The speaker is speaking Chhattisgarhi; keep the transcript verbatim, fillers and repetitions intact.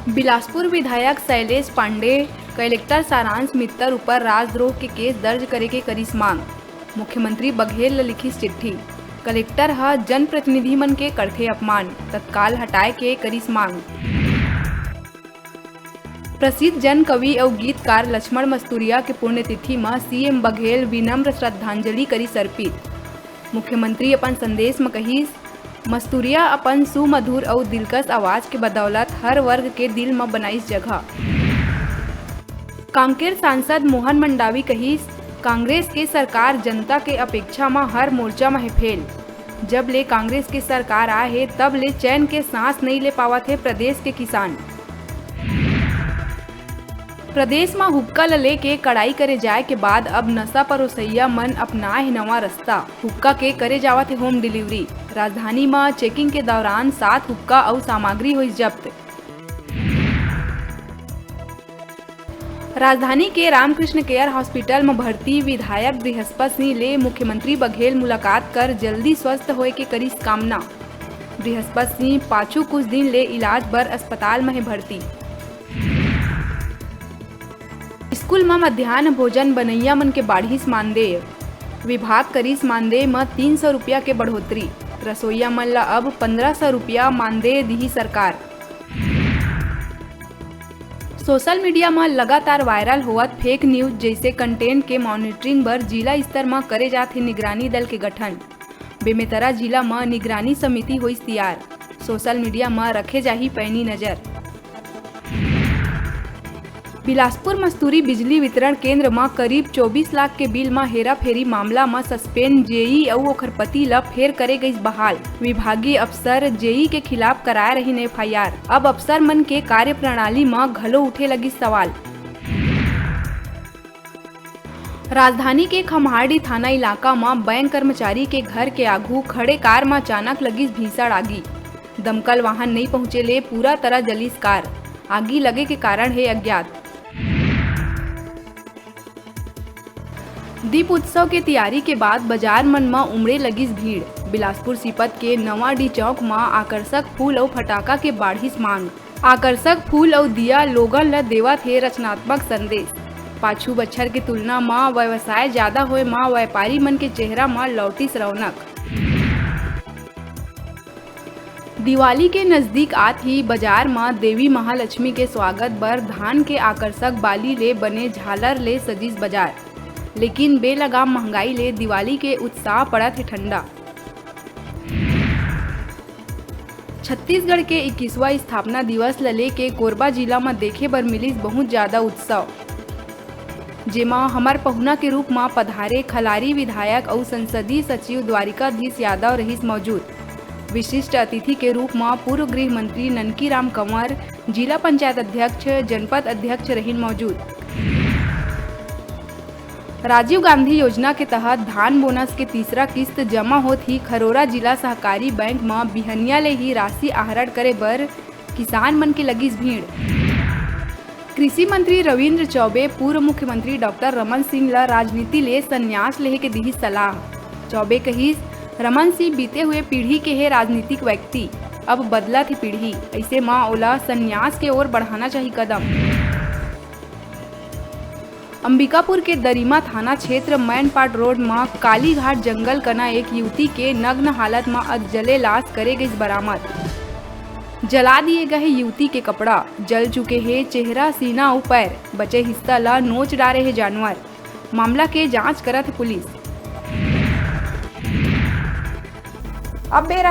बिलासपुर विधायक शैलेश पांडे कलेक्टर सारांश मित्तर ऊपर राजद्रोह के केस दर्ज करे के करिस मांग। मुख्यमंत्री बघेल ल लिखिस चिट्ठी। कलेक्टर ह जनप्रतिनिधि मन के करथे अपमान, तत्काल हटाए के करिस मांग। प्रसिद्ध जन कवि अउ गीतकार लक्ष्मण मस्तुरिया के पुण्यतिथि म सीएम बघेल विनम्र श्रद्धांजलि करिस अर्पित। मुख्यमंत्री अपन संदेश म कहिस, मस्तुरिया अपन सुमधुर अउ दिलकश आवाज के बदौलत हर वर्ग के दिल म बनाइस जगह। कांकेर सांसद मोहन मंडावी कहिस, कांग्रेस के सरकार जनता के अपेक्षा म हर मोर्चा म हे फेल। जब ले कांग्रेस के सरकार आए हे, तब ले चैन के सांस नइ ले पावत हे प्रदेश के किसान। प्रदेश म हुक्का ल लेके कड़ाई करे जाए के बाद अब नशा परोसइया मन अपनाए हे नवा रस्ता। हुक्का के करे जावत हे होम डिलीवरी। राजधानी म चेकिंग के दौरान सात हुक्का अउ सामग्री होइस जब्त। राजधानी के रामकृष्ण केयर हॉस्पिटल म भर्ती विधायक बृहस्पत सिंह ले मुख्यमंत्री बघेल मुलाकात कर जल्दी स्वस्थ होए के करिस कामना। बृहस्पत सिंह पाछू कुछ दिन ले इलाज बर अस्पताल म हे भर्ती। स्कूल म मध्यान्ह भोजन बनइया मन के बाढ़िस मानदेय। विभाग करिस मानदेय म तीन सौ रुपया के बढ़ोतरी। रसोइया मन ल अब पन्द्रह सौ रुपया मानदेय दिही सरकार। सोशल मीडिया म लगातार वायरल होवत फेक न्यूज जइसे कंटेंट के मॉनिटरिंग बर जिला स्तर म करे जात हे निगरानी दल के गठन। बेमेतरा जिला म निगरानी समिति होइस तियार। सोशल मीडिया म रखे जाही पैनी नजर। बिलासपुर मस्तूरी बिजली वितरण केंद्र म करीब चौबीस लाख के बिल म हेराफेरी मामला म सस्पेंड जेई अउ ओखर पति ल फेर करे गइस बहाल। विभागीय अफसर जेई के खिलाफ कराए रहिन एफआईआर। अब अफसर मन के कार्यप्रणाली म घलो उठे लगिस सवाल। राजधानी के खम्हारडीह थाना इलाका म बैंक कर्मचारी के घर के आघू खड़े कार म अचानक लगिस भीषण आगी। दमकल वाहन नइ पहुंचे ले पूरा तरह जलिस कार। आगी लगे के कारण हे अज्ञात। दीप उत्सव के तियारी के बाद बाजार मन म उमड़े लगिस भीड़। बिलासपुर सीपत के नवाडीह चौक म आकर्षक फूल अउ फटाका के बाढ़िस मांग। आकर्षक फूल अउ दिया लोगन ल देवत हे रचनात्मक संदेश। पाछू बछर के तुलना म व्यवसाय जादा होए म व्यापारी मन के चेहरा म लौटिस रौनक। दिवाली के नजदीक आत ही बाजार म देवी महालक्ष्मी के स्वागत बर धान के आकर्षक बाली ले बने झालर ले सजिस बाजार। लेकिन बेलगाम महंगाई ले दिवाली के उत्साह पड़त हे ठंडा। छत्तीसगढ़ के इक्कीसवाँ स्थापना दिवस ल लेके कोरबा जिला म देखे बर मिलिस बहुत ज्यादा उत्सव, जेमा हमर पहुना के रूप म पधारे खलारी विधायक अउ संसदीय सचिव द्वारिकाधीश यादव रहिस मौजूद। विशिष्ट अतिथि के रूप म पूर्व गृह मंत्री ननकी राम कंवर, जिला पंचायत अध्यक्ष, जनपद अध्यक्ष रहिन मौजूद। राजीव गांधी योजना के तहत धान बोनस के तीसरा किस्त जमा होत ही खरोरा जिला सहकारी बैंक म बिहनिया ले ही राशि आहरण करे बर किसान मन के लगिस भीड़। कृषि मंत्री रविंद्र चौबे पूर्व मुख्यमंत्री डॉक्टर रमन सिंह ल राजनीति ले संन्यास लेहे के दिही सलाह। चौबे कहिस, रमन सिंह बीते हुए पीढ़ी के हे राजनीतिक व्यक्ति, अब बदलत हे पीढ़ी, अइसे म ओला संन्यास के ओर बढ़ाना चाही कदम। अंबिकापुर के दरिमा थाना क्षेत्र मैनपाट रोड म कालीघाट जंगल कना एक युवती के नग्न हालत म अधजले लाश करे गइस बरामद। जला दिए गए युवती के कपड़ा, जल चुके हे चेहरा, सीना अउ पैर, बचे हिस्सा ल नोच डारे हे जानवर। मामला के जांच करत हे पुलिस। अब बेरा